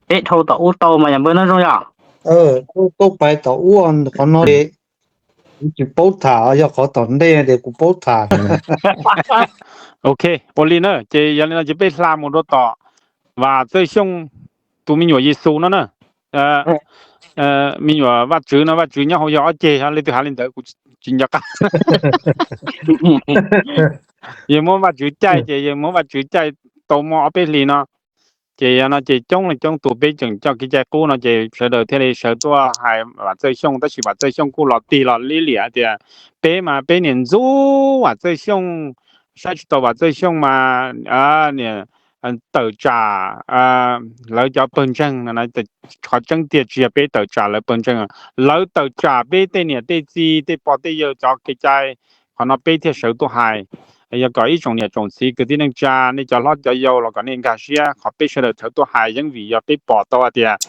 Peb dhau tom ub tau mas yog npawg Neej Zoo yog. Kuj pais tom ub, qhov no kuv tsis paub tham, yog qhov tom ntej ces kuv paub tham. Ok, ua li na, ces yog li no ces peb hla mus rau tom Vam Txawj Xyooj tus me nyuam Yexus no na. Me nyuam Vajtswv no, Vajtswv nyob hauv yog ob ceg, yog leej twg hais li ntawd kuv tsis nco qab. Yog muab Vajtswv caij ces yog muab Vajtswv caij tau muaj ob peb hlis no. Ces yog no ces coob leej coob tus peb tseem coj kev cai qub no ces sawv daws thiaj li sawv tuaj hais Vam Txawj Xyooj, tab sis Vam Txawj Xyooj kuj los tig los liab liam tias peb mas peb niam ntxub Vam Txawj Xyooj, saib tsis taus Vam Txawj Xyooj mas tawm tsam lawv cov pawg ntseeg. Qhov tseeb tiag tsis yog peb tawm tsam lawv pawg ntseeg, lawv tawm tsam peb tej niam tej txiv tej pog tej yawg cov kev cai. Qhov no peb thiaj sawv tuaj hais. Yog kom ib tsoom niam tsoom txiv kwv tij neej tsa, nej cov hlob cov yau los kom nej nkag siab, qhov peb sawv daws sawv tuaj hais yeej vim yog peb pom tau hais tias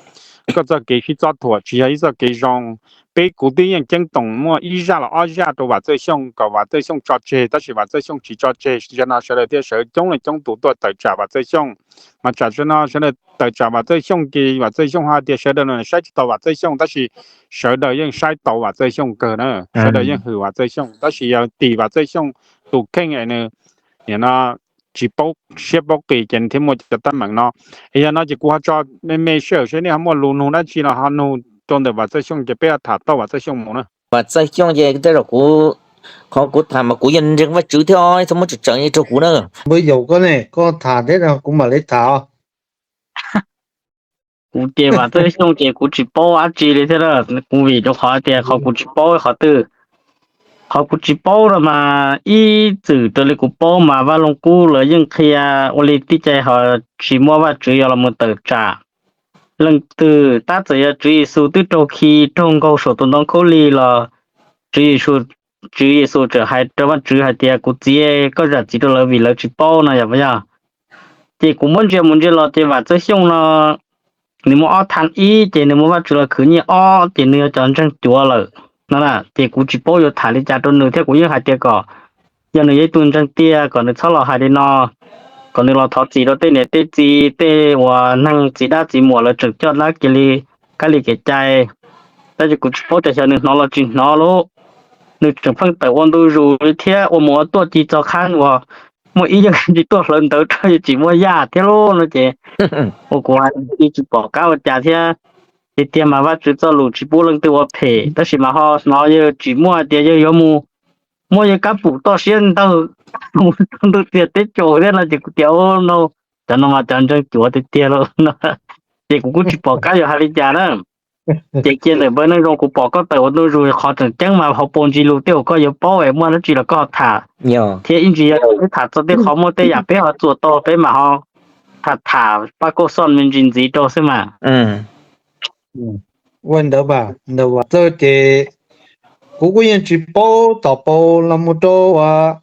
koj txoj kev sib txob thuam tsis yog ib txoj kev zoo. Peb, kuv twb yeej ceeb toom muaj ib zaj los ob zaj rau Vam Txawj Xyooj kom Vam Txawj Xyooj tso tseg, tab sis Vam Txawj Xyooj tsis tso tseg, zaum no sawv daws thiaj sawv coob leej coob tus tuaj tawm tsam Vam Txawj Xyooj. Mas tsam zaum no sawv daws tawm tsam Vam Txawj Xyooj ces Vam Txawj Xyooj ho tias sawv daws saib tsis taus Vam Txawj Xyooj, tab sis sawv daws yeej saib taus Vam Txawj Xyooj kawg na, sawv daws yeej hwm Vam Txawj Xyooj, tab sis yog tim Vam Txawj Xyooj tus kheej es nws nim no tsis paub siab paub qis ces nws thiaj muaj cov teeb meem no. Es yog no ces kuv ho tso me me sij hawm seb nej ho muaj lus nug dab tsi los ho nug rau ntawm Vam Txawj Xyooj ces peb ho tham tau Vam Txawj Xyooj mus na. Vam Txawj Xyooj ces tej zaum kuv, qhov kuv tham mas kuv yog ntseeg Vajtswv thiab, txhob muab tseem tseem rau kuv na. Npawg Yaum koj ne, koj tham thiab kuv mam li tham. Kuv ces Vam Txawj Xyooj ces kuv tsis paub dab tsi li thiab, kuv vim rau qhov tias qhov kuv tsis paub qhov twg. Qhov kuv tsis paub no mas ib txwm raws li kuv paub mas Vaj Looj Kub lawv yeej qhia ua li tij cai ho tsis muaj Vajtswv yog los mus tawm tsam leej twg, tab txawm yog Tswv Yexus twb raug khi raug nkaug saum tus ntoo khaub lig los Tswv Yexus, Tswv Yexus tseem hais rau Vajtswv hais tias kuv txiv, koj zam txim rau lawv vim lawv tsis paub no yog puas yog? Ces kuv muab ntsia mus ntsia los ces Vam Txawj Xyooj no nws muaj ob thaj ib ces nws muaj Vajtswv los khwv nyiaj ob ces nws yog cov ntseeg cuav lawm no na. Ces kuv tsis paub yuav tham li cas rau nws thiab kuv yeej hais tias kom yog nws yog ib tug ntseeg tiag kom nws txhob los hais li no, kom nws los thov txim rau tej niam tej txiv tej uas neeg txiv dab txiv muam lawv tseem coj dab kiag li kab li kev cai. Tab sis kuv tsis paub tias xyov nws hnov los tsis hnov lauj. Nws tseem pheej tawm ua ntu zus li thiab ua mus ua tuaj ci txog qhab uas muaj ib yeej tsis tuaj hlawv ntawv rau yus tsis muaj yaj thiab lauj no ces ua kuv hais tsis pom qab ua cas thiab. Tiag tiag mas Vajtswv txoj lus tsis pub leej twg ua phem tab sis mas ho hnov yawg tsis muaj hais tias yawg yuav mus muab yawg kab pum toj siab ntawg mus rau ntuj txiag teb tsaus thiab no ces kuv tias no, cov no mas cov ntseeg cuav tiag tiag lauj no. Ces kuv kuj tsis pom qab yuav hais li cas na. Ces cia ntawm npawg Neej Zoo kuv pom koj tawm ua ntu zus qhov tseem ceeb mas hauv paus ntsis lus tej uas koj yuav paub es muaj dab tsi los koj ho tham thiab ib ntsis yog wb tham txog tej qhov muaj tej yam peb ho txuas tau peb mam ho tham tham pab kauj xoj me ntsis ntxiv rau xwb mas. Ua ntawd mas ntawm Vam Txawj ces kuv kuj yeej tsis paub tom paus los mus rau uas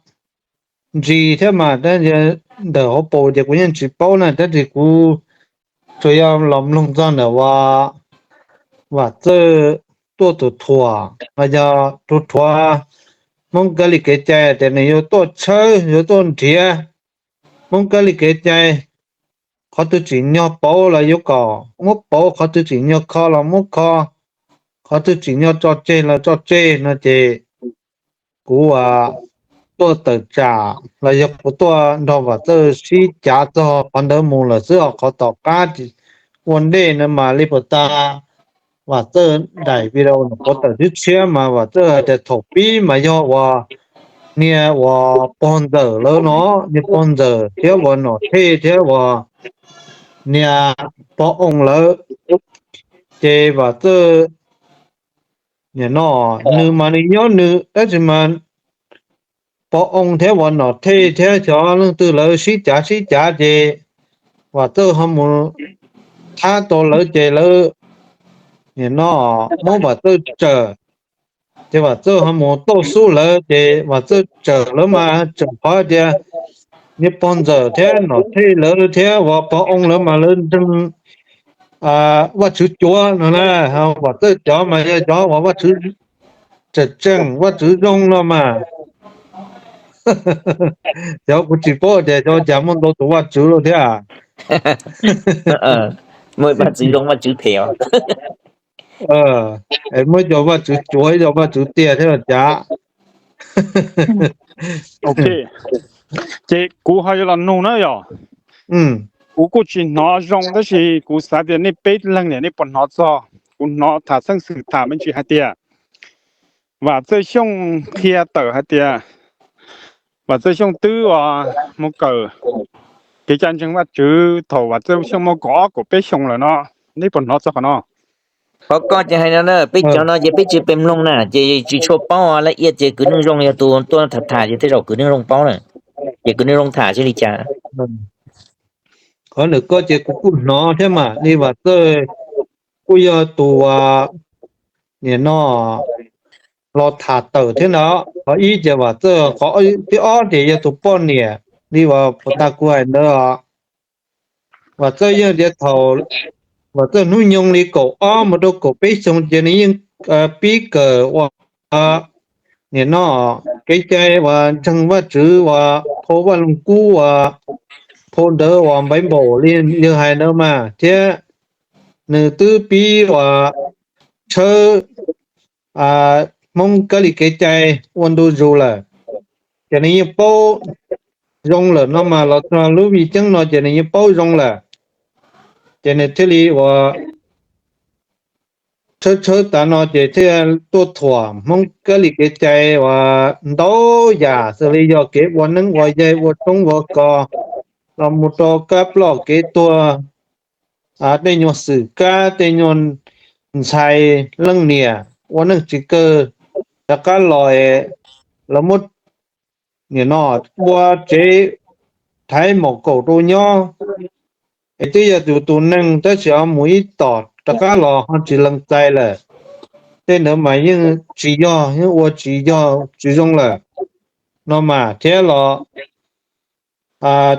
ntsis thiab mas ntawm hauv paus ces kuv yeej tsis paub na, tab sis kuv tsuas yog los mloog txog ntawm uas Vam Txawj tuaj tus thuam los yog rhuav rhuav Hmoob kab li kev cai tias nws yuav tuaj tshawb yuav tuaj nrhiav Hmoob kab li kev cai, qhov twg tsim nyog pauv los yuav kom muab pauv, qhov twg tsim nyog kho los muab kho, qhov twg tsim nyog tso tseg los tso tseg no ces kuv tuaj tawm tsam los yog kuv tuaj nrog Vam Txawj sib cav txog qhov ntawd mus lawm xwb os. Qhov tom qab ua ntej no mas li puas tas Vam Txawj daim video nyuam qhuav tawm tshiab tshiab mas Vam Txawj hais tias thaum pib mas yog uas niag uas pog ntxawm lawv no, niag pog ntxawm thiab uas Nom Thej thiab uas niag pog oo lawv, ces Vam Txawj nim no nws mas nws nyob nws tab sis mas pog oo thiab uas Nom Thej thiab xyov leej twg lawv sib cav sib cav ces Vam Txawj ho mus thab tau lawv ces lawv nim no muab Vam Txawj tsawm, ces Vam Txawj ho mus tuaj xub lawv ces Vam Txawj tsawm lawv mas tsawm qhov tias niag pog ntxawm thiab Nom Thej lawv thiab uas pog oo lawv mas lawv ntseeg Vajtswv cuav no na. Vam Txawj cov mas yog cov uas Vajtswv tseem tseem Vajtswv zoo no mas. Xyov kuv tsis paub tias xyov cas muaj ntau tus Vajtswv lawm thiab. Muaj Vajtswv zoo Vajtswv phem os. Muab cov Vajtswv cuav ib co Vajtswv tiag thiab los cas. Ces kuv ho yuav los nug na yog, kuv kuj tsis hnov zoo tab sis kuv xav tias nej peb leeg niam nej puas hnov txog, kuv hnov tham txheej xwm tham me ntsis hais tias Vam Txawj Xyooj qhia tawm hais tias Vam Txawj Xyooj twb mus kawm kev cai ntseeg Vajtswv thaum Vam Txawj Xyooj muaj kaum ob kaum peb xyoo lawm no. Nej puas hnov txog qhov no? Qhov koj ces hais no na, peb cov no ces peb tsis pes mloog na ces tsis tshua paub. Laj iab ces kwv neej zoo yog tus tuaj tham tham ces tej zaum kwv neej zoo paub na, ces kwv neej zoo tham seb li cas. Qhov ntawm koj ces kuv kuj hnov thiab mas, li Vam Txawj kuj yog tus nim no los tham tawm thiab na. Qhov ib ces Vam Txawj, qhov thib ob ces yog tus poj niam li uas puag ta kuv hais ntawd. Vam Txawj yeej tias thaum Vam Txawj hnub nyoog li kaum ob mus rau kaum peb xyoo ces nws yeej pib kawm ua nim no kev cai uas ntseeg Vajtswv uas phau Vaj Loog Kub uas phau ntawd uas Bible li yawg hais ntawd mas thiab nws twb pib uas tshawb Hmoob kab li kev cai ua ntu zus lawm, ces nws yeej paub zoo lawm no mas los txog lub vij ceeb no ces nws yeej paub zoo lawm. Ces nws thiaj li uas tshawb tshawb tas no ces thiaj tuaj thuam Hmoob kab li kev cai uas ntau yam xws li yog kev ua neeb ua yaig ua tshoob ua kos los mus rau kab ploj kev tuag, tej nyuag xwm kab tej nyuag ntxhais leej niam ua neej tsis kawg rov qab los es lawv muab nim no ua tsev thaiv maum kaum rau nyob, es twb yog tus tus neeg tab sis ho mus ib tom rov qab los ho tsis lees txais lawm. Tej ntawd mas yeej tsis yog, yeej ua tsis yog tsis zoo lawm no mas thiab los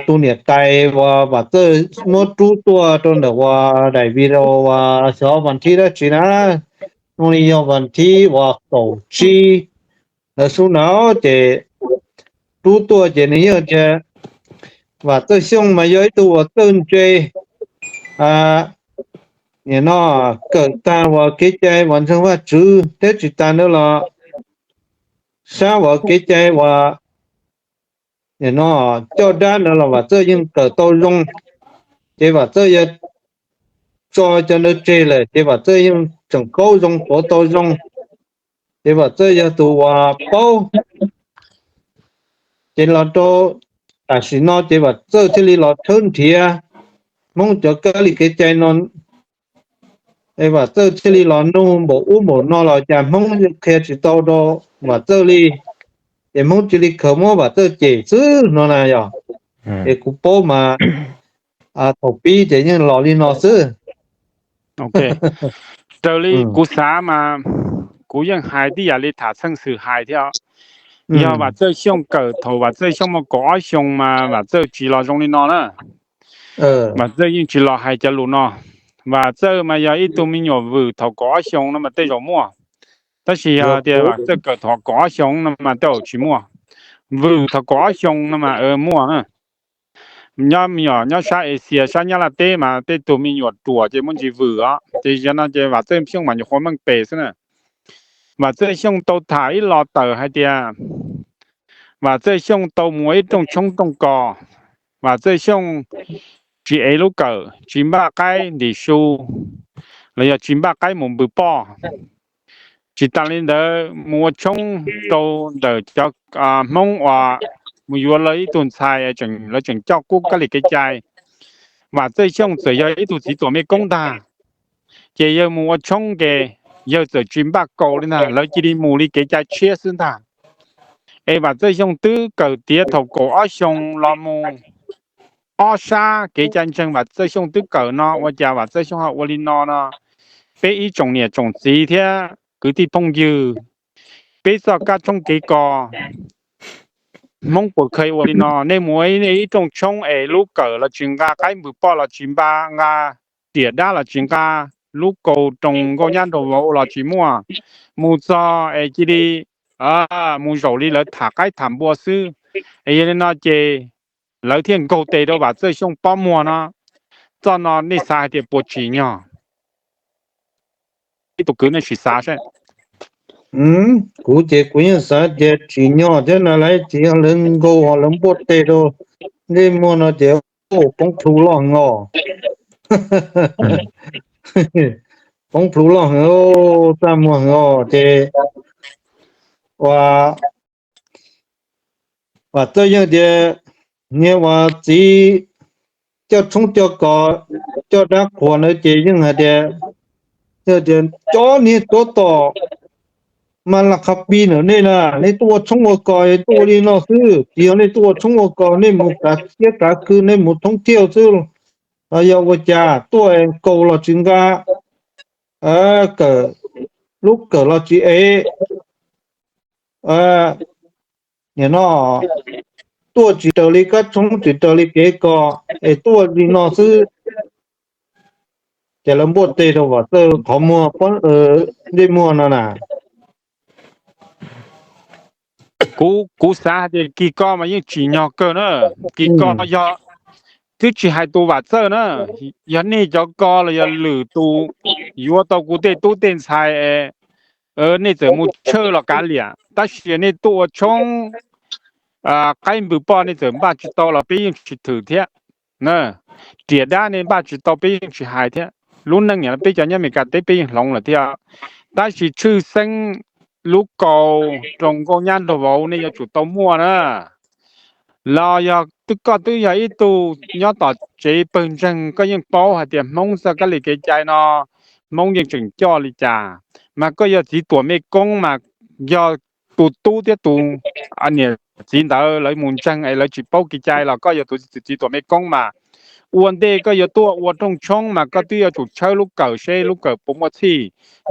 tus niam tais uas Vam Txawj muab rub tuaj rau ntawm uas daim video uas xyov vas thib dab tsi na, zoo li yog vas thib uas kaum tsib ntawd xwb na, ces rub tuaj ces nws yeej tias Vam Txawj Xyooj mas yog ib tug uas txawj ntse, nim no kawm tag uas kev cai uas ntseeg Vajtswv thiab tsis tas ntawd los sab uas kev cai uas nim no coj dab ntawd los Vam Txawj yeej kawm tau zoo, ces Vam Txawj yog tso cov ntawd tseg lawm ces Vam Txawj yeej tseem paub zoo tuav tau zoo, ces Vam Txawj yog tus uas paub. Ces los rau tam sim no ces Vam Txawj thiaj li los tshawb nrhiav Hmoob cov kab li kev cai no, es Vam Txawj thiaj li los nug npaum ub npaum no los cas Hmoob qhia tsis tau rau Vam Txawj li, ces Hmoob cia li khaws muab Vam Txawj cem xwb no na yog. Es kuv paub mas thaum pib ces yeej los li no xwb. Raws li kuv xav mas kuv yeej hais tib yam li tham txheej xwm hais thiab. Yog Vam Txawj Xyooj kawm thaum Vam Txawj Xyooj muaj kaum ob xyoo mas Vam Txawj tsis los zoo li no na. Vam Txawj yeej tsis los hais cov lus no. Vam Txawj mas yog ib tug me nyuam vwm thaum kaum ob xyoo no mas tej zaum muaj, tab sis yog tias Vam Txawj kawm thaum kaum ob xyoo no mas tej zaum tsis muaj. Vwm thaum kaum ob xyoo no mas muaj na. Nyob me nyuam nyob sab Asia sab Nyab Laj teb mas tej tug me nyuam ruam ces muaj ntsis vwm os, ces yog no ces Vam Txawj Xyooj mas nyuam qhuav meej pem xwb na. Vam Txawj Xyooj tau tham ib los tawm hais tias Vam Txawj Xyooj tau mus ua ib rooj tshoob rooj kos. Vam Txawj Xyooj tsis ev lub kawm, tsis npaj qaib ntim su, los yog tsis npaj qaib mus npws poj. Tsis tas li ntawd mus ua tshoob rau ntawm cov Hmoob uas mus yuav lawv ib tug ntxhais, lawv tseem coj qub kab li kev cai. Vam Txawj Xyooj txawm yog ib tug txiv tuam mej koob ntag, ces yawg mus ua tshoob ces yawg txawm tsis npaj kaus li ntag, lawv cia li mus li kev cai tshiab xwb ntag. Es Vam Txawj Xyooj twb kawm tiav thaum kaum ob xyoo los mus ob sab kev cai ntseeg Vam Txawj Xyooj twb kawm no ua cas Vam Txawj Xyooj ho ua li no no? Peb ib tsoom niam tsoom txiv thiab kwv tij phooj ywg, peb txoj kab tshoob kev kos Hmoob puas kheev ua li no? Nej mus ib rooj tshoob es lub kawm los tsis nqa, qaib npws poj los tsis npaj, nqa riam dab los tsis nqa, lub kaus roos nkauj nyab nraug vauv los tsis muaj, mus txog es cia li mus zaum li lawv tham qaib tham npua xwb. Es yog li no ces lawv thiaj nkaug tes rau Vam Txawj Xyooj pob muag no. txoj no nej xav hais tias puas tsim nyog? Ib tug kwv nej sim xav seb. Kuv ces kuv yeej xav tias tsim nyog thiab no, lawv tsis yog lawv nkaus ho lawv npuaj teg rau ntsej muag no ces poob plhu loj heev os. Poob plhu loj heev, txaj muag heev os ces ua Vam Txawj Yeej tias niag uas txiv coj tshoob coj kos coj dab qhuas ntawd ces yeej hais tias, tias cov niag tuav tom mas las qha pis ntawm nej na, nej tuaj ua tshoob ua kos tuaj ua li no xwb, tsis yog nej tuaj ua tshoob ua kos, nej mus kav siab kav khw, nej mus thoob thiaj xwb los yog ua cas, tuaj kaus los tsis nqa, kawm lub kawm los tsis ev, nim no tuaj tsis raws li kab tshoob tsis raws li kev kos es tuaj li no xwb. Ces lawv npuaj teg rau Vam Txawj qhov muag, ntsej muag no na. Kuv, kuv xav hais tias kis ko mas yeej tsim nyog kawg na. Kis ko yog, twb tsis hais tus Vam Txawj na, yog nej cov ko los yog lwm tus yuav tau kuv tej tub tej ntxhais es nej txawm mus tshawj los kav liam, tab sis nej tuaj ua tshoob qaib npws poj nej txawm npaj tsis tau los peb yeej tsis thwm thiab. Riam dab nej npaj tsis tau peb yeej tsis hais thiab. Lub neej niam peb cov nyob Amelikas teb peb yeej hloov lawm thiab, tab sis tshwj xeeb lub kaus rau nkauj nyab nraug vauv nej yuav tsum tau muaj na. Los yog twb, koj twb yog ib tug nyob tom tsev pawg ntseeg, koj yeej paub hais tias Hmoob txoj kab li kev cai no Hmoob yeej tseem coj li cas, mas koj yog txiv tuam mej koob mas yog tus tub thiab tus niam txiv ntawd lawv mus ntseeg es lawv tsis paub kev cai los koj yog tus txiv tuam mej koob mas ua ntej koj yuav tuaj ua rooj tshoob mas koj twb yuav tsum tshawb lub kawm seb lub kawm puas muaj txhij.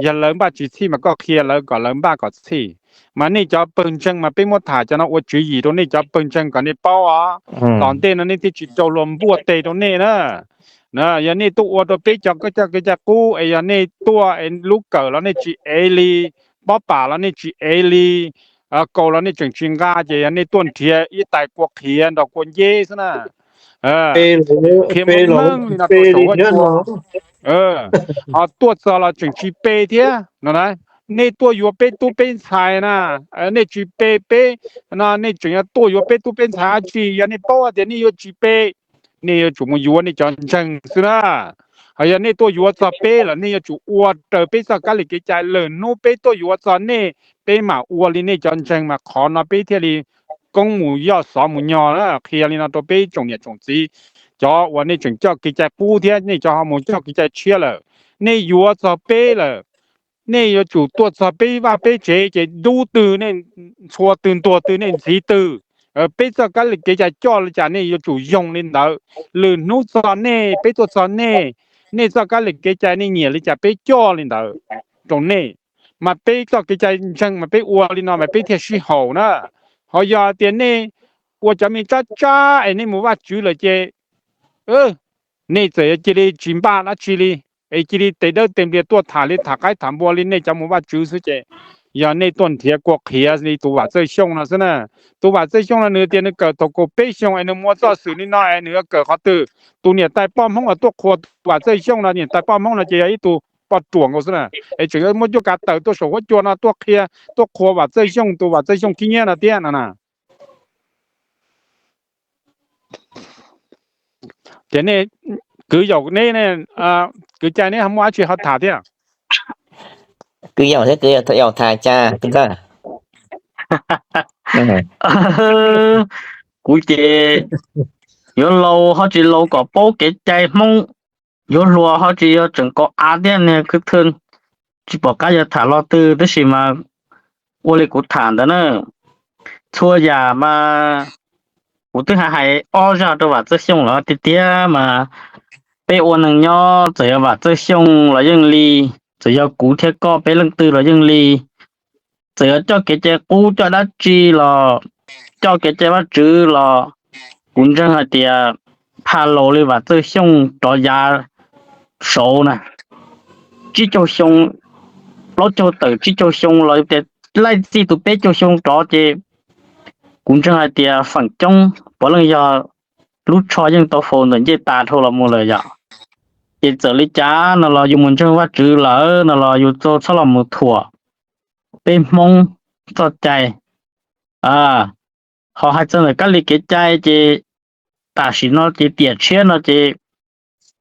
Yog lawv npaj tsis txhij mas koj qhia lawv kom lawv npaj kom txhij. Mas nej cov pawg ntseeg mas peb muab tham cov no ua tswv yim rau nej cov pawg ntseeg kom nej paub os. Tom ntej no nej thiaj tsis raug luag npuaj teg rau nej na. Yog nej tuaj ua rau peb cov koj coj kev cai qub es yog nej tuaj es lub kawm los nej tsis ev li, pob pam los nej tsis ev li, kaus los nej tseem tsis nqa ces yog nej tuaj nrhiav ib tais kua qhiav nrog kua nceb xwb na. Qhiav meej meej li no rau saum huab cua, ho tuaj txog los tseem tsis pe thiab no na. Nej tuaj yuav peb tub peb ntxhais na, nej tsis pe peb no, nej tseem yuav tuaj yuav peb tub peb ntxhais dab tsi? Yog nej paub tias nej yuav tsis pe, nej yuav tsum mus yuav nej cov ntseeg xwb na. Ho yog nej tuaj yuav txog peb lawm nej yuav tsum ua raws peb txoj kab li kev cai, lwm hnub peb tuaj yuav txog nej, peb mam ua li nej cov ntseeg mas qhov no peb thiaj li koob mus yoj xov mus nyog na. Qhia li no rau peb tsoom niam tsoom txiv, cov uas nej tseem coj kev cai qub thiab nej cov ho mus coj kev cai tshiab lawm, nej yuav txog peb lawm, nej yuav tsum tuaj txog peb vaj peb tsev ces dub twg nej ntxhua twg ntuag twg nej ntxiv twg. Peb txoj kab li kev cai coj li cas nej yuav tsum yoog li ntawd. Lwm hnub txog nej, peb tuaj txog nej, nej txoj kab li kev cai nej nyiam li cas peb coj li ntawd rau nej. Mas peb txoj kev cai ntseeg mas peb ua li no mas peb thiaj sib haum na. Ho yog tias nej ua cov me tsab tsab es nej mus Vajtswv lawm ces nej txawm cia li tsis npaj dab tsi li, es cia li tes dawb tes nplias tuaj tham li tham qaib tham npua li nej cov mus Vajtswv xwb ces yog nej tuaj nrhiav kua qhiav li tus Vam Txawj Xyooj no xwb na. Tus Vam Txawj Xyooj no nws tias nws kawm thaum kaum peb xyoo es nws muaj txoj xwm li no es nws yuav kawm qhov twg? Tus niam tais poj Hmoob uas tuaj qhuas tus Vam Txawj Xyooj no niam tais poj Hmoob no ces yog ib tug poj ruam nkaus xwb na, es tseem yuav muab cuab kav tawm tuaj saum huab cua no tuaj qhia, tuaj qhuas Vam Txawj Xyooj, tus Vam Txawj Xyooj khib nyiab no thiab no na. Ces nej kwv Yaum, neb, kwv Cai, neb ho muaj dab tsi ho tham thiab? Kwv Yaum thiab kwv Yaum tham cas kwv Cai? Kuv ces yuav laus ho tsis laus kom paub kev cai Hmoob, yuav hluas ho tsis yuav tseem kom av thiab niag khwb thwj, tsis pom qab yuav tham lo twg tab sis mas ua li kuv tham ntawd na. Txhua yam mas kuv twb hais hais ob zaj rau Vam Txawj Xyooj los tiag tiag mas peb ua neeg nyob txawm yog Vam Txawj Xyooj los yeej li, txawm yog kuv thiab koj peb leej twg los yeej li, txawm yog coj kev cai qub coj dab tsi los coj kev cai Vajtswv los kuv ntseeg hais tias phaj laus li Vam Txawj Xyooj rov yav saud na, tsib caug xyoo, plaub caug tawm tsib caug xyoo los tias laij txij tus peb caug xyoo rov ces kuv ntseeg hais tias feem coob puav leej yog lub tsho yeej tau faus ntawm ncej tas dhau los mus lawm yom. Ces txawm li cas no los yus mus ntseeg Vajtswv lawm no los yus txhob los mus thuam peb Hmoob txoj cai. Ho hais txog ntawm kab li kev cai ces tam sim no ces tiam tshiab no ces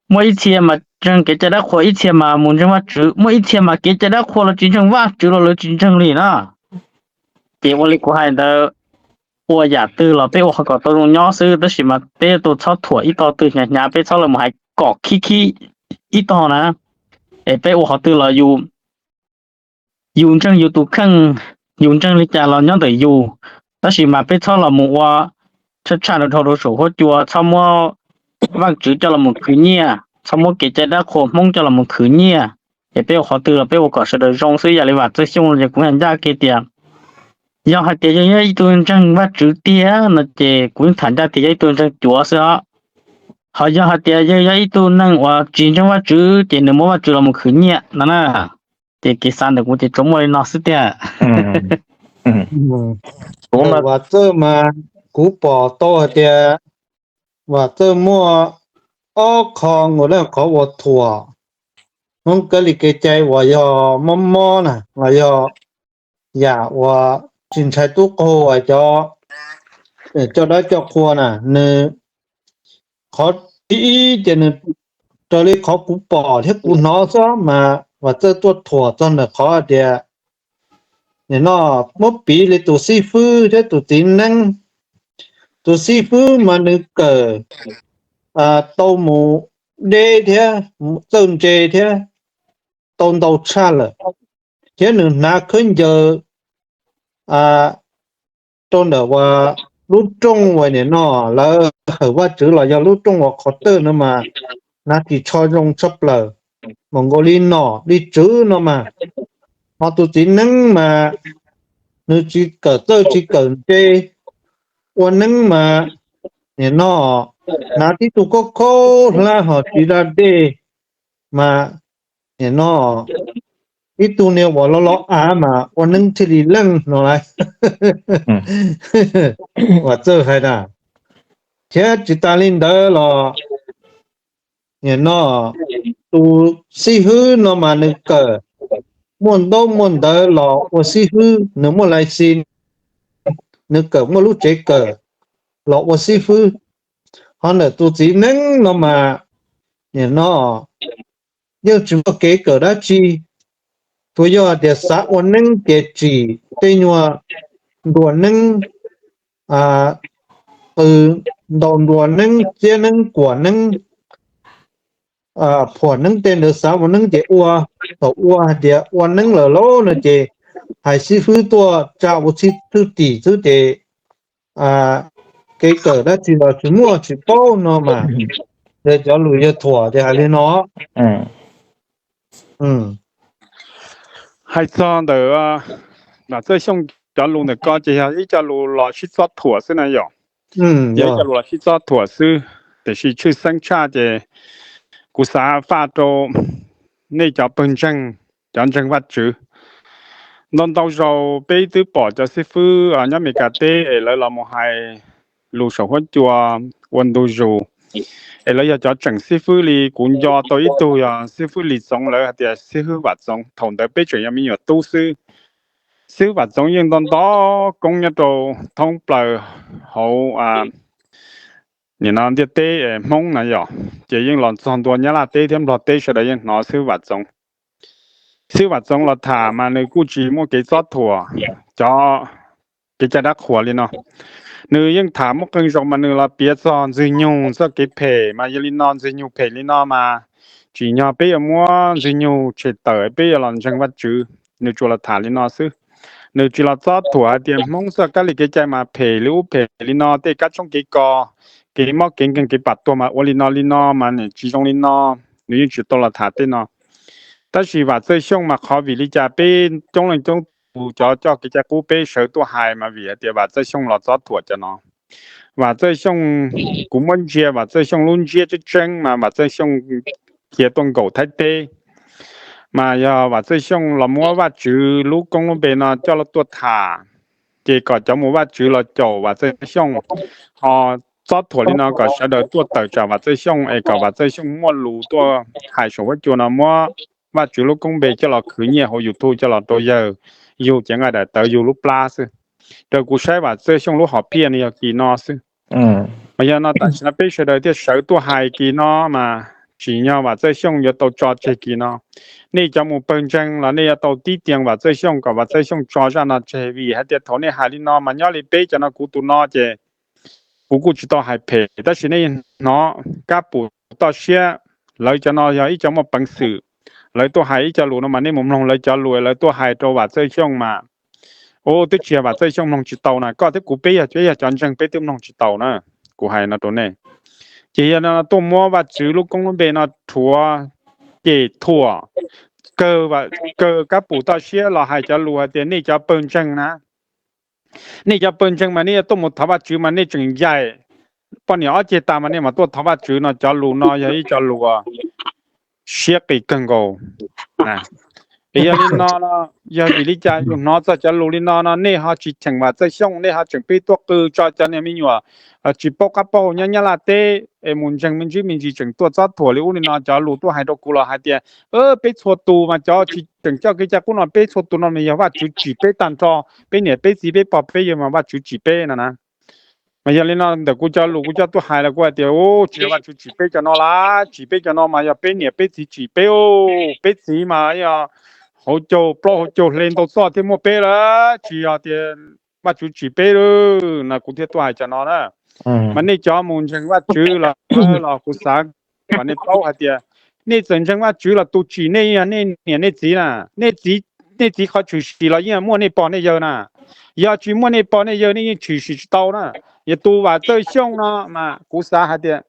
muaj ib txhia mas ntseeg kev cai dab qhuas, ib txhia mas mus ntseeg Vajtswv, muaj ib txhia mas kev cai dab qhuas los tsis ntseeg Vajtswv los lawv tsis ntseeg li na. Ces ua li kuv hais ntawd, ua yam twg los peb ua qhov kom tau zoo nyob xwb, tab sis mas peb yuav tau txhob thuam ib tog twg hnyav hnyav, peb txhob los mus hais kom khib khib ib tog na. Es peb ua qhov twg los yus ntseeg yus tus kheej, yus ntseeg li cas los nyob ntawm yus, tab sis mas peb txhob los mus ua tshaj tshaj dhau dhau rau saum huab cua, txhob muab Vajtswv coj los mus khwv nyiaj, txhob muab kev cai dab qhuas Hmoob coj los mus khwv nyiaj. Es peb ua qhov twg los peb ua kom sawv daws zoo xwb. Yam li Vam Txawj Xyooj ces kuv tham ncaj kiag tias, yog hais tias yog yog ib tug ntseeg Vajtswv tiag no ces kuv tham ncaj tias yog ib tug ntseeg cuav xwb os. Ho yog hais tias yog yog ib tug neeg uas tsis ntseeg Vajtswv ces nws muab Vajtswv los mus khwv nyiaj no na. Ces kev xav ntawm kuv ces tsuas muaj li no xwb tiag. Vam Txawj mas kuv pom tau hais tias Vam Txawj muaj ob qho nkaus na, qhov uas thuam Hmoob kab li kev cai uas yog mob mob na los yog yam uas tsis ntshai tub qaug cov coj dab coj qhua na, nws qhov thib ib ces nws raws li qhov kuv pom thiab kuv hnov xwb mas Vam Txawj tuaj thuam txog ntawm qhov tias nim no muab piv li tus xib fwb thiab tus txiv neeb. Tus xib fwb mas nws kawm tau mus deb thiab txawj ntse thiab tau ntau tshaj lawm, thiab nws hnav khaub ncaws rau ntawm uas lub rooj uas nim no lawv hawm Vajtswv los yog lub rooj uas qhov tawj no mas hnav ris tsho zoo tshaj plaws, mas nkaus li nom li tswv no mas. Ho tus txiv neeb mas nws tsis kawm txawj tsis kawm ntse, ua neeb mas nim no hnav tib tug khaub khaub hlab ho tsis da dej, mas nim no ib tug niag uas los los av mas ua neeb thiaj li leej no lauj. Vam Txawj hais na. Thiab tsis tas li ntawd los nim no tus xib fwb no mas nws kawm muaj ntaub muaj ntawv los ua xib fwb, nws muaj lais xis, nws kawm muaj lub tsev kawm los ua xib fwb. Ho ntawm tus txiv neeb no mas nim no yeej tsis muaj kev kawm dab tsi, tsuas yog tias xav ua neeb ces tsim tej nyuag nruas neeb, qws ntaus nruas neeb, txiab neeb, kuam neeb, phuam neeb tej ntawd, xav ua neeb ces ua. Thaum ua hais tias ua neeb lawm lauj no ces hais xib fwb tuaj tsa ua txhij thwj tim xwb ces kev kawm dab tsi los tsis muaj tsis paub no mas. Ces cov lus yawg thuam ces hais li no. Hais txog ntawm Vam Txawj Xyooj cov lus ntawm ko ces yog ib co lus los sib txob thuam xwb na yom. Yog ib co lus los sib txob thuam xwb, tiam sis tshwj xeeb tshaj ces kuv xav faj rau nej cov pawg ntseeg, cov ntseeg Vajtswv. Ntau ntau zaus peb twb pom cov xib fwb nyob Amelikas teb es lawv los mus hais lus saum huab cua ua ntu zus, es lawv yog cov tseem xib fwb li. Kuv nco tau ib tug yog xib fwb Lis Txoov, lawv hais tias xib fwb Vam Txoov, thaum ntawd peb tseem yog me nyuam tub xwb. Xib fwb Vam Txoov yeej nto nto koob nyob rau thoob plaws hauv nim no ntiaj teb Hmoob na yom, ces yeej los txog ntua Nyab Laj teb thiab Nplog teb sawv daws yeej hnov xib fwb Vam Txoov. Xib fwb Vam Txoov los tham mas nws kuj tsis muaj kev txob thuam cov kev cai dab qhuas li no. Nws yeej tham muaj qee zaus mas nws los piav txog Ntxwg Nyug txoj kev phem mas yog li no, Ntxwg Nyug phem li no mas tsim nyog peb yuav muab Ntxwg Nyug tshem tawm, peb yuav los ntseeg Vajtswv. Nws tsuas los tham li no xwb. Nws tsis los txob thuam hais tias Hmoob txoj kab li kev cai mas phem li ub phem li no, tej kab tshoob kev kos, kev mob kev nkeeg kev pam tuag mas ua li no li no mas tsis zoo li no. Nws yeej tsis tau los tham tej no. Tab sis Vam Txawj Xyooj mas qhov vim li cas peb coob leej coob tus cov coj kev cai qub peb sawv tuaj hais mas vim hais tias Vam Txawj Xyooj los txob thuam cov no. Vam Txawj Xyooj, kuv muab ntsia Vam Txawj Xyooj lub ntsiab tseeb tseeb mas Vam Txawj Xyooj khiav tuaj nkaum Thaib teb, mas yog Vam Txawj Xyooj los muab Vajtswv lub koob lub npe no coj tuaj tham, ces kom cov mus Vajtswv los caum Vam Txawj Xyooj, ho txob thuam li no kom sawv daws tuaj tawm tsam Vam Txawj Xyooj es kom Vam Txawj Xyooj muaj lus tuaj hais saum huab cua no muab Vajtswv lub koob npe coj los khwv nyiaj hauv YouTube coj los rau yawg yug cev nqaij daim tawv yug lub plab xwb. Raws kuv saib Vam Txawj Xyooj lub hom phiaj nws yog kis no xwb. Mas yog no tam sim no peb sawv daws thiaj sawv tuaj hais kis no mas tsim nyog Vam Txawj Xyooj yuav tau tso tseg kis no. Nej cov mus pawg ntseeg los nej yuav tau tib tias Vam Txawj Xyooj kom Vam Txawj Xyooj tso zaj no tseg vim hais tias thaum nej hais li no mas nyob li peb cov no kuv tus no ces kuv kuj tsis tau hais phem tab sis nej hnov Kab Pum toj siab, lawv cov no yog ib cov muaj peev xwm, lawv tuaj hais ib co lus no mas nej mus mloog lawv cov lus lawv tuaj hais rau Vam Txawj Xyooj mas, u, twb tsis yog Vam Txawj Xyooj mloog tsis tau na, koj thiab kuv peb yog, peb yog cov ntseeg peb twb mloog tsis tau na. Kuv hais no rau nej. Ces yog no tuaj muab Vajtswv lub koob lub npe no rhuav ces thuam kawg, kawg Kab Pum toj siab los hais cov lus hais tias nej cov pawg ntseeg na, nej cov pawg ntseeg mas nej yuav tuaj mus thov Vajtswv mas nej tseem ncaim poj niam ob ceg tas mas nej mam tuaj thov Vajtswv no, cov lus no yog ib co lus siab qis kawg nkaus. Es yog li no, yog vim li cas yus hnov txog cov lus li no no nej ho tsis cheem Vam Txawj Xyooj, nej ho tseem pib tuaj qw tso cov niag me nyuam tsis paub qab paub hau nyob Nyab Laj teb es mus ntseeg me ntsis me ntsis tseem tuaj txob thuam li ub li no, cov lus tuaj hais rau kuv los hais tias peb txhua tus mas cov tsis tseem coj kev cai qub no peb txhua tus no mas yog Vajtswv tsim peb tag nrho, peb niam peb txiv peb pog peb yawg mas Vajtswv tsim peb no na. Mas yog li no ntawm kuv cov lus kuv coj tuaj hais los kuv hais tias u, tsis yog Vajtswv tsim peb cov no las, tsim peb cov no mas yog peb niam peb txiv tsim peb, peb txiv mas yog hauv caug plaub hauv caug hle ntau txoj thiaj muaj peb lawm, tsis yog tias Vajtswv tsim peb lawm no kuv thiaj tuaj hais cov no na. Mas nej cov mus ntseeg Vajtswv los, los kuv xav kom nej paub hais tias nej txawm ntseeg Vajtswv los tus tsim nej yog nej niam nej txiv na. Nej txiv, nej txiv qhov tshwm sim los yeej muaj nej pog nej yawg na. Yog tsis muaj nej pog nej yawg nej yeej tshwm sim tsis tau na. Yog tus Vam Txawj Xyooj no mas kuv xav hais tias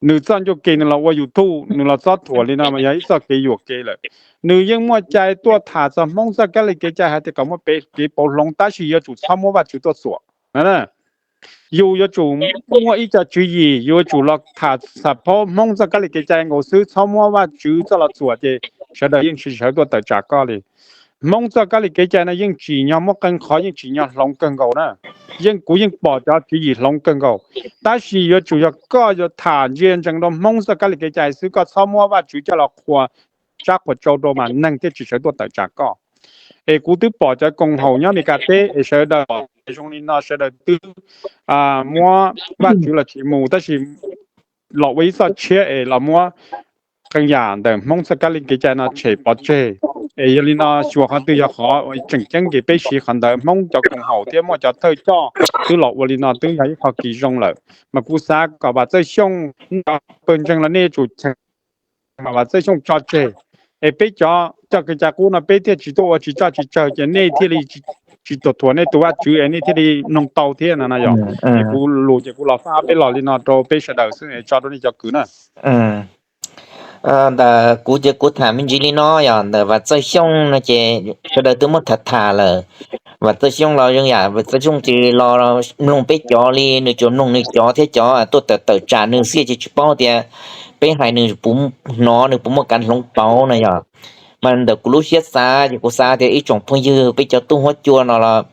nws txoj ncauj ke nws los ua YouTube nws los txob thuam li no mas yog ib txoj kev yuam kev lawm. Nws yeej muaj cai tuaj tham txog Hmoob txoj kab li kev cai hais tias kom muaj kev pauv hloov tab sis yuav tsum txhob muab Vajtswv tuaj txuam. Yus yuav tsum muaj ib co tswv yim, yus yuav tsum los tham txog Hmoob txoj kab li kev cai nkaus xwb, txhob muab Vajtswv txoj los txuam ces sawv daws yeej tsis sawv tuaj tawm tsam koj li. Hmoob txoj kab li kev cai no yeej tsim nyog muab qee qhov yeej tsim nyog hloov kawg nkaus na. Yeej kuv yeej pom cov tswv yim hloov kawg nkaus, tab sis yuav tsum yog koj yuav tham ntsia ntsees rau Hmoob txoj kab li kev cai xwb, koj txhob muab Vajtswv coj los qhuas tsab qhuas tsau rau mas neeg thiaj tsis sawv tuaj tawm tsam koj. Es kuv twb pom cov koom haum nyob Meskas teb es sawv daws zoo li no sawv daws twb muab Vajtswv los tsis mus tab sis los ua ib txoj tshiab es los muab qee yam ntawm Hmoob txoj kab li kev cai no tshem pov tseg. Es yog li no xyuas qhov twg yog qhov tseem ceeb ces peb siv qhov ntawd. Hmoob cov koom haum thiab muaj cov thawj coj twb los ua li no twb yog ib qho kis zoo lawm. Mas kuv xav kom Vam Txawj Xyooj, nej cov pawg ntseeg los nej yuav tsum cheem Vam Txawj Xyooj tso tseg, es peb cov coj kev cai qub no peb thiaj tsis tuaj ua tsis txoj tsis tsawg ces nej thiaj li tsis tuam thuam nej tus Vajtswv es nej thiaj li mloog tau thiab no na yom. Es kuv lus ces kuv los faj peb los li no rau peb sawv daws xwb es tso rau nej cov kwv na. Ntawm kuv ces kuv tham me ntsis li no yog ntawm Vam Txawj Xyooj no ces sawv daws twb muab tham tham lawm. Vam Txawj Xyooj los zoo yam Vam Txawj Xyooj ces los mloog peb cov li nws tsuas mloog nws cov thiab cov tuaj tawm tawm tsam nws xwb ces tsis paub tias peb hais nws puas hnov nws puas muaj kev hloov pauv no yog. Mas ntawm kuv lub siab xav ces kuv xav tias ib tsoom phooj ywg peb cov tub huab cua no los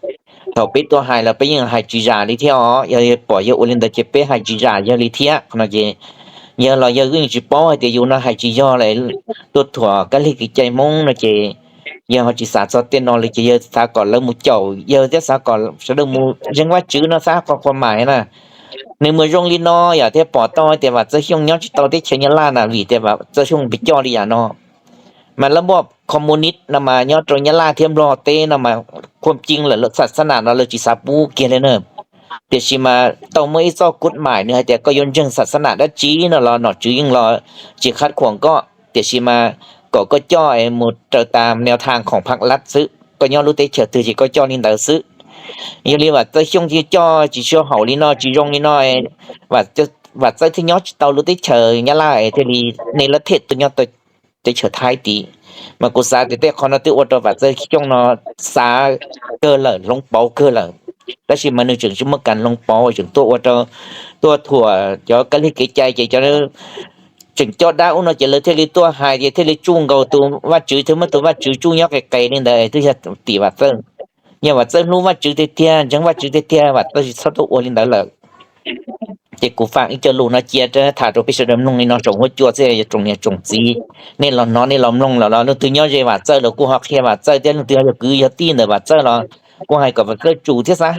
thaum peb tuaj hais los peb yeej hais tsis zam li thiab os. Yog pom yawg ua li ntawd ces peb hais tsis zam yawg li thiab no ces yawg los yawg yeej tsis paub hais tias yus no hais tsis yog lawm, tuaj thuam kab lig kev cai Hmoob no ces yawg ho tsis xav txog tej no li ces yawg xav kom lawv mus caum yawg thiab xav kom sawv daws mus ntseeg Vajtswv no xav qhov qhuas mam na. Nws mus zoo li no yom thiaj pom tau tias Vam Txawj Xyooj nyob tsis tau teb chaws Nyab Laj na vim tias Vam Txawj Xyooj pes coj li yam no. Mas lawv muaj communist no mas nyob rau Nyab Laj thiab Nplog teb no mas khuam cing lawm, lawv xas xas nam no lawv tsis xav pub kiag li na. Tiam sis mas tau muaj ib txoj kuj maim nws hais tias koj yuav ntseeg xas xas nam dab tsi no los nom tswv yeej los tsis khab khuam koj, tiam sis mas kom koj coj es mus raws tas neo thas khoom phaj lab xwb, koj nyob lub teb chaws twg ces koj coj li ntawd xwb. Yog li Vam Txawj Xyooj thiaj coj tsis sua haum li no tsis zoo li no, Vam Txawj thiaj nyob tsis tau lub teb chaws Nyab Laj es thiaj li nej lab thej tuaj nyob teb chaws Thaib tid. Mas kuv xav tias tej qhov no twb ua rau Vam Txawj Xyooj no xav kawg lawm, hloov pauv kawg lawm. Tab sis mas nws tseem tsis muaj kev hloov pauv, tseem tuaj ua rau, tuaj thuam cov kab lig kev cai ces cov tseem coj dab ub no ces lawv thiaj li tuaj hais tias thiaj li tsuj nkaus tus Vajtswv, thiaj muab tus Vajtswv tsuj nyob qis qis li ntawd twb yog tim Vam Txawj. Yog Vam Txawj hlub Vajtswv tiag tiag, ntseeg Vajtswv tiag tiag, Vam Txawj tsis txhob tuaj ua li ntawd lawm. Ces kuv faam ib co lus no cia tham rau peb sawv daws mloog li no tsoom huab cua thiab tsoom niam tsoom txiv, nej los hnov nej los mloog los leej twg nyob ze Vam Txawj los kuj ho qhia Vam Txawj thiab, leej twg yog kwv yog tij ntawm Vam Txawj los kuj hais kom Vam Txawj tsum thiab xav.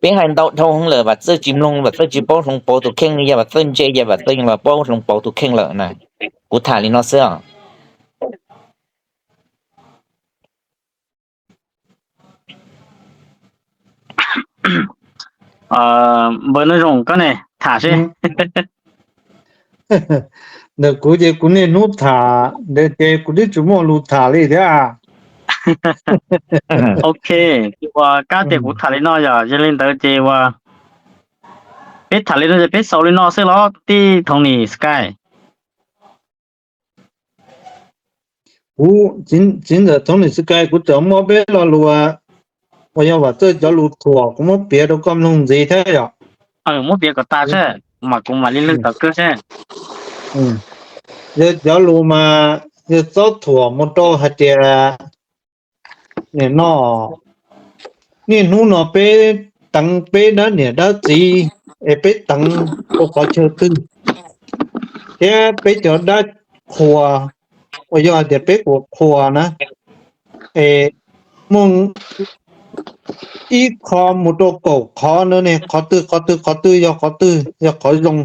Peb hais ntau dhau heev lawm Vam Txawj tsis mloog, Vam Txawj tsis paub hloov pauv tus kheej li, yog Vam Txawj ntse yog Vam Txawj yeej los paub hloov pauv tus kheej lawm na. Kuv tham li no xwb os. Npawg Nuj Zoo koj ne tham seb. Ntawm kuv ces kuv niaj hnub tham ntawd ces kuv twb tsis muaj lus tham li thiab. Ok, ua kab tias kuv tham li no yog yog li ntawd ces ua peb tham li no ces peb xaus li no xwb los tij Thoob Nis Sky? Kuv txiv ntxawm Thoob Nis Sky, kuv tseem muab peb lo lus uas yog Vam Txawj cov lus thuam kuv muab piav rau koj mloog ntxiv thiab yom. Muab piav kom tas seb mas kuv mam li lwg tom kawg seb. Yog cov lus mas yog txob thuam mus rau hais tias nim no niaj hnub no peb teev peb dab niam dab txiv es peb teev rau qhov chaw twg, thiab peb cov dab qhua uas yog hais tias peb ua qhua na, es muaj ib qho mus rau kaum qhov na ne, qhov twg qhov twg qhov twg yog qhov twg yog qhov zoo,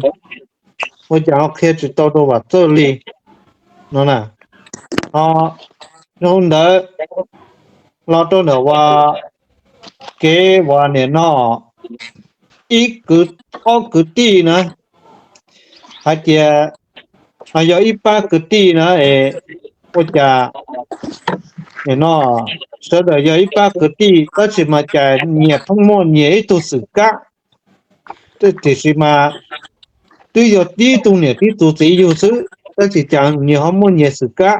ua cas ho qhia tsis tau rau Vam Txawj li no na. Ho rau ntawd los rau ntawm uas kev uas nim no ib kwv, ob kwv tij na, hais tias yog ib pab kwv tij na es ua cas nim no sawv daws yog ib pab kwv tij tab sis mas cas nyias pheej muaj nyias ib tug xwm kab, tiam sis mas twb yog tib tug niam tib tug txiv yug xwb tab sis cas nyias ho muaj nyias xwm kab.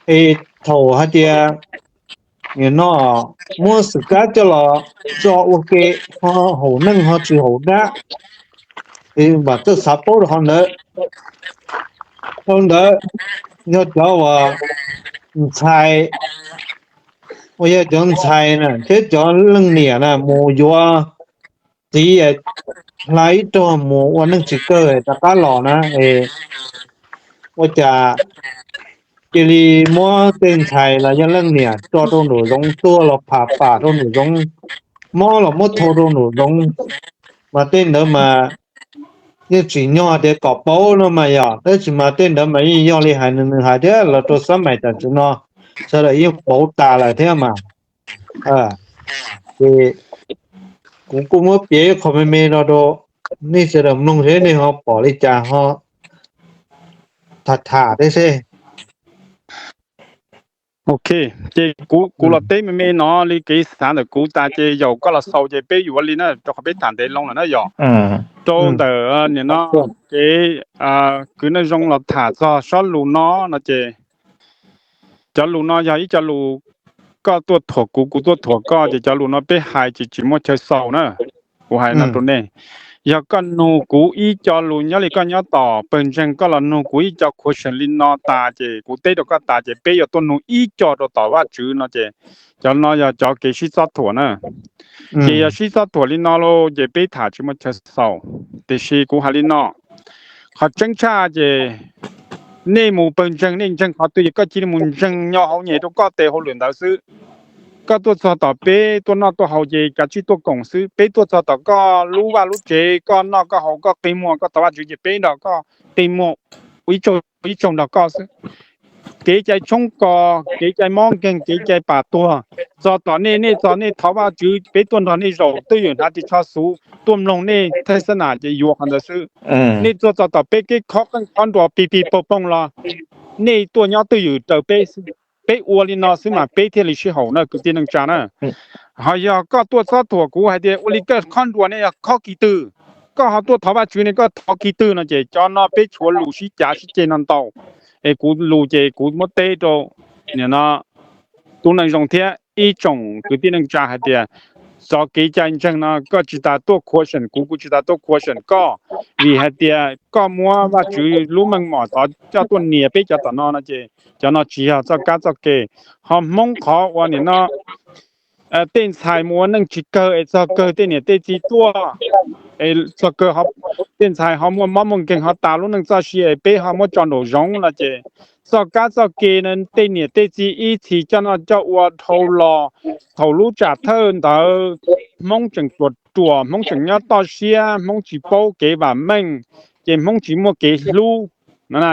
Es thaum hais tias nim no muab xwm kab coj los tso ua ke, ho haum neej ho tsis haum dab, es Vam Txawj xav paub rau qhov ntawd. Rau ntawd yog cov uas ntxhais, uas yog cov ntxhais na thiab cov leej niam na mus yuav txiv hla ib rog mus ua neej tsis kawg rov qab los na, es ua cas cia li muab tej ntxhais los yog leej niam tso rau nraum zoov tuag los pham pam rau nraum zoov, mob los muab thau rau nraum zoov. Mas tej ntawd mas yeej tsim nyog tias kom paub no mas yog, tab sis mas tej ntawd mas yeej yog li hais nws nws hais thiab los rau xab mais tam sim no sawv daws yeej paub tas lawm thiab mas. Ces kuv kuj muab piav ib qho me me no rau nej sawv daws mloog seb nej ho pom li cas ho tham tham thiab seb. Ok, ces kuv kuv los teb me me no li kev xav ntawm kuv tas ces yaum koj los xaus ces peb yuav li na rau qhov peb tham ntev loo lawm na yog. Rau ntawm nim no kev kwv Neej Zoo los tham txog sob lus no no ces cov lus no yog ib co lus koj tuaj thuam kuv, kuv tuaj thuam koj ces cov lus no peb hais ces tsis muaj chaw xaus na. Kuv hais no rau nej, yog koj nug kuv ib co lus nyob li koj nyob tom pawg ntseeg koj los nug kuv ib co question li no tas ces kuv teb rau koj tas ces peb yuav tuaj nug ib co rau tom Vajtswv no ces cov no yog cov kev sib txob thuam na. Ces yog sib txob thuam li no lauj ces peb tham tsis muaj chaw xaus. Tiam sis kuv hais li no, qhov tseeb tshaj ces nej mus pawg ntseeg nej ntseeg qhov twg ces koj cia li mus ntseeg nyo hauv nyem rau koj tes hauj lwm ntawd xwb. Koj tuaj txog tom peb tuaj noj tuaj haus ces kav tsij tuaj koom xwb. Peb tuaj txog tom koj lub vaj lub tsev, koj noj koj haus, koj qi muag, koj thov Vajtswv ces peb nrog koj qi muag ib tsaug ib tsaug nrog koj xwb. Kev cai tshoob kos, kev cai mob nkeeg, kev cai pam tuag, txog tom nej, nej txog nej thov Vajtswv, peb tuaj nrog nej zaum twj ywm hnav ris tsho xuv tuaj mloog nej thaj xab nam ces yuav qhov ntawd xwb. Nej tuaj txog tom peb kev khob qeej khob nruas pig pig poog poog los nej tuaj nyob twj ywm raws peb, peb ua li no xwb mas peb thiaj li sib haum na kwv tij neej tsa na. Ho yog koj tuaj txob thuam kuv hais tias ua li koj khob nruas nej yog khob kis twg, koj ho tuaj thov Vajtswv ne koj thov kis twg no ces cov no peb tshuav lus sib cav sib ceg no ntau. Es kuv lus ces kuv muab teb rau nim no tub Neej Zoo thiab ib tsoom kwv tij neej tsa hais tias txoj kev cai ntseeg no koj tsis tas tuaj question kuv, kuv tsis tas tuaj question koj, vim hais tias koj muab Vajtswv lub meej mom tod coj tuaj nias peb cov tom no no ces cov no tsis yog txoj kab txoj ke. Ho Hmoob qhov uas nim no tej ntxhais mus ua neej tsis kawg es txog kawg tej niam tej txiv tuaj txog kawg tej ntxhais ho muaj mob muaj nkeeg ho tas lub neej txoj sia es peb ho muab tso nraum zoov no ces txoj kab txoj ke tej niam tej txiv ib txhis coj noj coj ua dhau los. Thaum lub tsam thawj ntawd Hmoob tseem ruam ruam, Hmoob tseem nyob toj siab, Hmoob tsis paub kev vam meej, ces Hmoob tsis muaj kev hlub.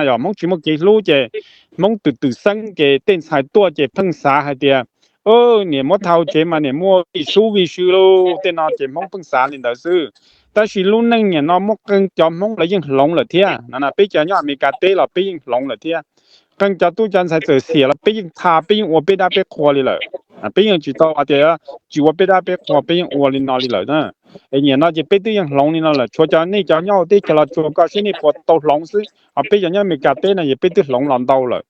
Yog Hmoob tsis muaj kev hlub ces Hmoob twm twm xeeb ces tej ntxhais tuaj ces pheej xav hais tias niam muab thau tsev mas niam muaj vij sub vij sw lauj, tej no ces Hmoob pheej xav li ntawd xwb. Tab sis lub neej niam no muaj qee cov Hmoob lawv yeej hloov lawm thiab no, peb cov nyob Amelikas teb los peb yeej hloov lawm thiab. Qee cov tub cov ntxhais txawm xiam los peb yeej tha, peb yeej ua peb dab peb qhua li lawm. Peb yeej tsis tau hais tias tsis ua peb dab peb qhua, peb yeej ua li no li lawm na. Es niam no ces peb twb yeej hloov li no lawm, tshuav cov nej cov nyob hauv teb chaws los tsuas kom seb nej puas tau hloov xwb, ho peb cov nyob Amelikas teb no ces peb twb hloov los ntau lawm.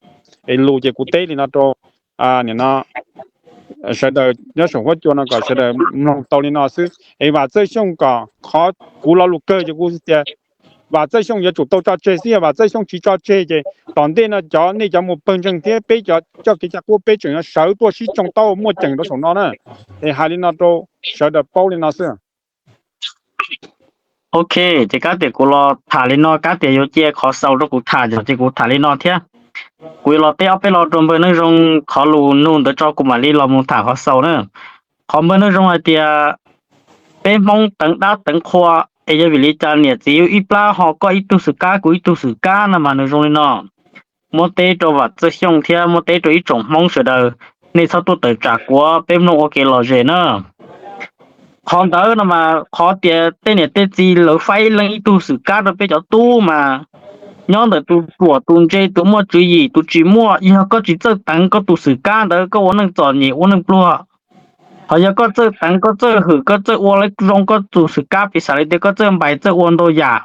Es lus ces kuv teb li no rau niam no sawv daws nyob saum huab cua no kom sawv daws mloog tau li no xwb. Es Vam Txawj Xyooj kom qhov kuv lo lus kawg ces kuv tias Vam Txawj Xyooj yuav tsum tau tso tseg xwb, yog Vam Txawj Xyooj tsis tso tseg ces tom ntej no cov nej cov mus pawg ntseeg thiab peb cov coj kev cai qub peb tseem yuav sawv tuaj sib tsoo taub muaj ceem rau saum no na. Es hais li no rau sawv daws paub li no xwb. Ok, ces kab tias kuv los tham li no, kab tias yuav cia qhov xaus rau kuv tham yom, ces kuv tham li no thiab. Kuv yuav los teb ob peb lo rau npawg Neej Zoo, qhov lus nug ntawd tso kuv mam li los mus tham qhov xaus na. Qhov npawg Neej Zoo hais tias peb Hmoob teev dab teev qhua es yog vim li cas niam txiv ib plab ho koj ib tug xwm kab kuv ib tug xwm kab no mas nws zoo li no. Muab teb rau Vam Txawj Xyooj thiab muab teb rau ib tsoom Hmoob sawv daws, nej txhob tuaj tawm tsam kuav, peb mloog ua kev lom zem na. Qhov ntawd no mas qhov tias tej niam tej txiv lawv faib leej ib tug xwm kab rau peb cov tub mas nyob ntawm tus ruam tus ntse, tus muaj tswv yim, tus tsis muaj. Yog koj tsis txawj teev koj tus xwm kab ntawd koj ua neej txom nyem ua neej pluag. Ho yog koj txawj teev koj txawj hwm koj txawj ua zoo koj tus xwm kab, piv xam li tias koj txawj npais txawj ua ntau yam,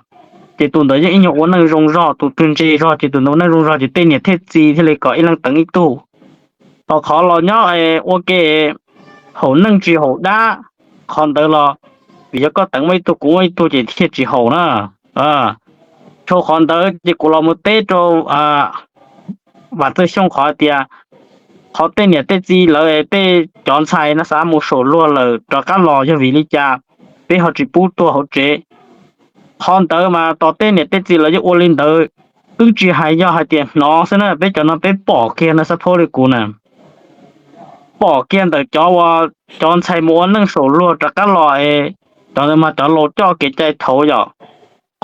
ces tus ntawd yeej ib nyuag ua neej zoo zog, tus twg ntse zog ces tus ntawd ua neej zoo zog ces tej niam tej txiv thiaj li kom ib leeg teev ib tug. Ho qhov los nyob ua ke haum neej tsis haum dab, qhov ntawd los vim yog koj teev muaj ib tug kuv muaj ib tug ces thiaj tsis haum na. Rau qhov ntawd ces kuv los mus teb rau Vam Txawj Xyooj qhov tias qhov tej niam tej txiv lawv tej cov ntxhais no xav mus saum luag lawm rov qab los yog vim li cas peb ho tsis pub tuag hauv tsev. Qhov ntawd mas tos tej niam tej txiv lawv yuav ua li ntawd, twb tsis hais yog hais tias hnov xwb na, peb cov no peb pom kiag no xab phob li kuv na, pom kiag ntawm cov uas cov ntxhais mus ua neej saum luag rov qab los es cov ntawd mas cov laus coj kev cai thaud yom.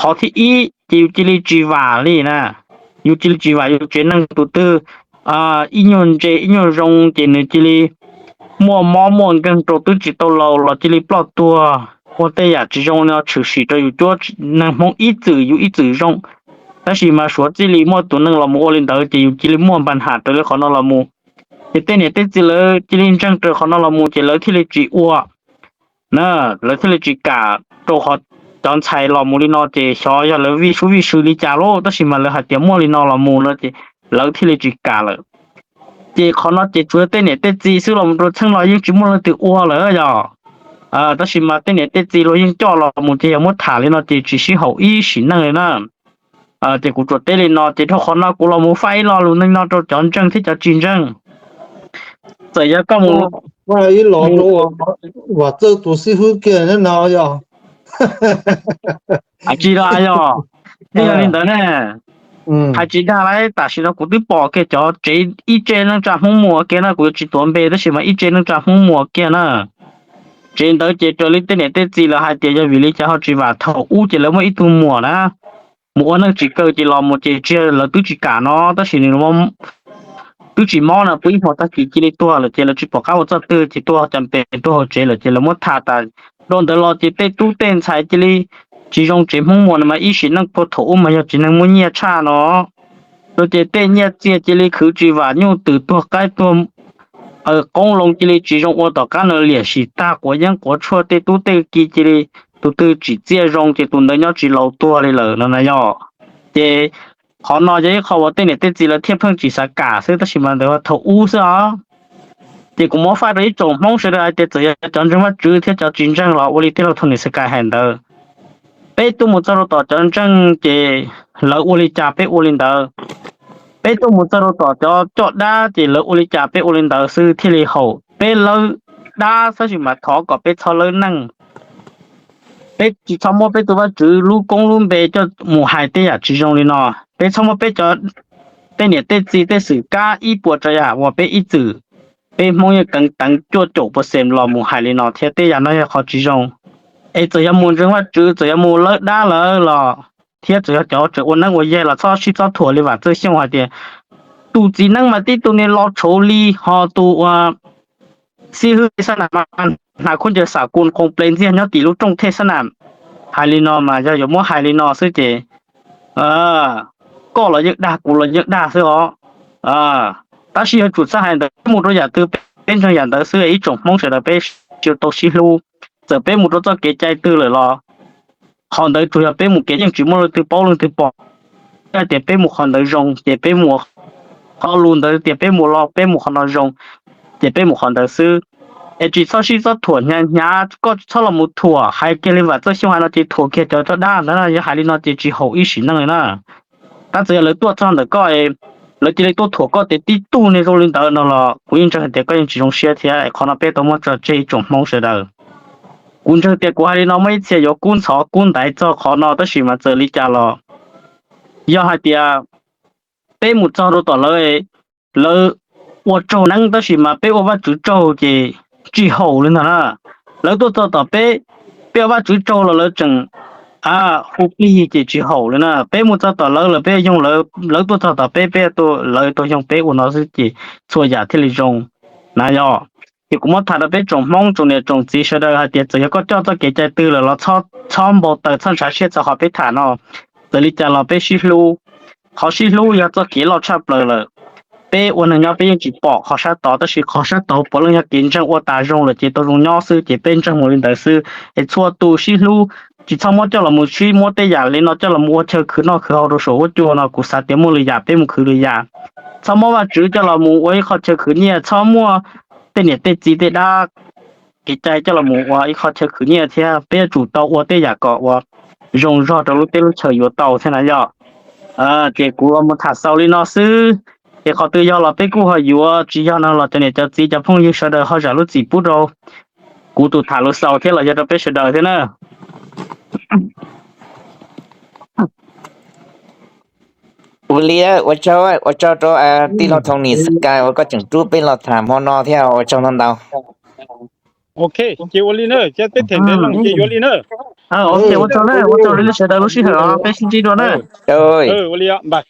Qhov thib ib ces yus cia li tsis vam li na, yus cia li tsis vam yus tsev neeg, tus twg ib nyuag ntse ib nyuag zoo ces nws cia li muaj mob muaj nkeeg rau twb tsis tau laus los cia li ploj tuag, ua tej yam tsis zoo li no tshwm sim rau yus cuab neeg Hmoob ib txwm yus ib txwm zoo. Tab sis mas suav txij li muaj tus neeg los mus ua li ntawd ces yus cia li muaj npa ham raws li qhov no los mus. Ces tej niam tej txiv lawv cia li ntseeg raws qhov no los mus ces lawv thiaj li tsis ua na, lawv thiaj li tsis kam rau qhov cov ntxhais los mus li no ces xyov yog lawv vij sub vij sw li cas lauj, tab sis mas lawv hais tias muaj li no los mus no ces lawv thiaj li tsis kam lawm. Ces qhov no ces tsuas yog tej niam tej txiv xwb, los mus rau txheej no yeej tsis muaj leej twg ua lawm yog. Tab sis mas tej niam tej txiv luag yeej coj los mus ces yog muab tham li no ces tsis sib haum ib sim neej li na. Ces kuv tsuas teb li no ces dhau qhov no kuv los mus faib ib lo lus neej no rau cov ntseeg thiab cov tsis ntseeg. Txawm yog koj mus, ib los rau Vam Txawj tus xib hwb kiag no yog. Hais tsis dag yog, yeej yog li ntawd ne. Hais tsis dag li, tam sim no kuv twb pom kiag cov tsev ib tse neej tsa Hmoob Muas kiag na, kuv yuav tsis tuav npe tab sis mas ib tse neej tsa Hmoob Muas kiag na. Tsev ntawd ces raws li tej niam tej txiv lawv hais tias yog vim li cas ho tsis vam, thaum ub ces lawv muaj ib tug muam na, mus ua neej tsis kawg ces los mus ces tsis, lawv twb tsis kam no tab sis nws twb tsis mob no, puag ib hmo tag kis cia li tuag lawm ces lawv tsis pom qab ua txoj twg ces tuag cas pes tuag hauv tsev lawm ces lawv muab tham tas. Dhau ntawd los ces tej tub tej ntxhais cia li tsis zoo tsev Hmoob Muas no mas ib sim neej puag thaum ub mas yog tsev neeg muaj nyiaj tshaj no. Ces tej nyiaj txiag cia li khwv tsis vam, nyuj twm tuag qaib tuag qoob loo cia li tsis zoo ua, tom qab no liam sim tag, quav yeeb quav tshuaj, tej tub tej ki cia li tus twg tsim txiaj zoo ces tus ntawd nyob tsis laus tuag li lawm no na yog. Ces qhov no yog ib qho uas tej niam tej txiv lawv thiaj pheej tsis xav kam xwb tab sis mas ntawd thaum ub xwb os. Ces kuv muab faj rau ib tsoom Hmoob sawv daws hais tias txawm yog cov ntseeg Vajtswv thiab cov tsis ntseeg los ua li tej laug Thau Nis Xais Kais hais ntawd, peb tuaj mus txog rau tom cov ntseeg ces lawv ua li cas peb ua li ntawd, peb tuaj mus txog rau tom cov coj dab ces lawv ua li cas peb ua li ntawd xwb thiaj li haum. Peb lawb dab tab sis mas thov kom peb txhob lawb neej. Peb tsis txhob muab peb tus Vajtswv lub koob lub npe coj mus hais tej yam tsis zoo li no. Peb txhob muab peb cov, tej niam tej txiv tej xwm kab ib puas tsav yam uas peb ib txwm, peb Hmoob yeej keev teev cuaj caum percent los mus hais li no thiab, tej yam no yog qhov tsis zoo. Es txawm yog mus ntseeg Vajtswv, txawm yog mus lawb dab lawm los, thiab txawm yog cov tseem ua neeb ua yaig los txhob sib txob thuam li Vam Txawj Xyooj hais tias tus txiv neeb mas tib tug niag lo tshauv li, ho tus uas xib hwb xab nam mas hnav khaub ncaws xam kus qoos ples ntxiag nyob tim lub rooj thej xab nam. Hais li no mas yog yuav muab hais li no xwb ces koj los yeej dag, kuv los yeej dag xwb os. Tab sis yuav tsum txhob hais ntawd, peb mus rau yam twg peb ntseeg yam ntawd xwb, ib tsoom Hmoob sawv daws peb sib tau sib hlub. Txawm peb mus rau txoj kev cai twg lawm los qhov ntawd tsuas yog peb mus kev, yeej tsis muaj leej twg paub leej twg pom. Yog tias peb mus qhov ntawd zoo ces peb mus, qhov lus ntawd tias peb mus los peb mus qhov no zoo ces peb mus qhov ntawd xwb. Es tsis txhob sib txob thuam hnyav hnyav, koj tsis txhob los mus thuam, hais kiag li Vam Txawj Xyooj hais no ces thuam kiag cov txoj dab ntawd na, yog hais li no ces tsis haum ib sim neej li na. Tab txawm yog lawv tuaj txog ntawm koj, lawv cia li tuaj thuam koj tias tib tug niag zoo li ntawd no los kuv yeej ntseeg hais tias koj yeej tsis zoo siab thiab. Qhov no peb tau muab tso tseg ib tsoom Hmoob sawv daws. Kuv ntseeg tias kuv hais li no muaj ib txhia yuav kub ntxhov kub ntaiv txog qhov no, tab sis mas txawm li cas los yog hais tias peb mus txog rau tom lawv, lawv ua tsaug neeb tab sis mas peb ua Vajtswv tsaug ces tsis haum li ntag na. Lawv tuaj txog tom peb, peb ua Vajtswv tsaug los lawv tseem hu plig ces tsis haum li na. Peb mus txog tom lawv los peb yoog lawv, lawv tuaj txog tom peb, peb, lawv tuaj yoog peb ua no xwb ces txhua yam thiaj li zoo na yog. Ces kuv muab tham rau peb tsoom Hmoob tsoom niam tsoom txiv sawv daws hais tias txawm yog koj coj txoj kev cai twg lawm los txhob npau taws, txhob ntshav siab txog qhov peb tham no. Txawm li cas los peb sib hlub. Qhov sib hlub yog txoj kev loj tshaj plaws lawm. Peb ua neeg nyob peb yeej tsis pom qhov sab tod, tab sis qhov sab tod puav leej yog kev ntseeg ua tas zoo lawm ces tau zoo nyob xwb, ces peb ntseeg mus li ntawd xwb. Es txhua tus sib hlub, tsis txhob muab coj los mus sib muab tej yam li no coj los mus ua chaw khwv noj khwv haus rau saum huab cua no, kuv xav tias muaj lwm yam peb mus khwv lwm yam. Txhob muab Vajtswv coj los mus ua ib qho chaw khwv nyiaj, txhob muab tej niam tej txiv tej dab kev cai coj los mus ua ib qho chaw khwv nyiaj thiab. Peb yuav tsum tau ua tej yam kom uas zoo zog rau lub teb lub chaw yuav tau thiab na yog. Ces kuv los mus tham xaus li no xwb, ces qhov twg yog los peb kuj ho yuav, tsis yog no los cov niam cov txiv cov phooj ywg sawv daws ho zam lub txim pub rau kuv tus tham lus xaus thiab los yog rau peb sawv daws thiab na. Ua li, ua tsaug, ua tsaug rau tij laug Thoo Nis Xab Kai uas koj tseem rub peb los tham hmo no thiab, ua tsaug ntau ntau. Ok, ces ua li na, ces peb them ntev loo ces yuav li na. Ua tsaug na, ua tsaug rau nej sawv daws lub sij hawm os, peb sib ntsib dua na. Ua li, bye.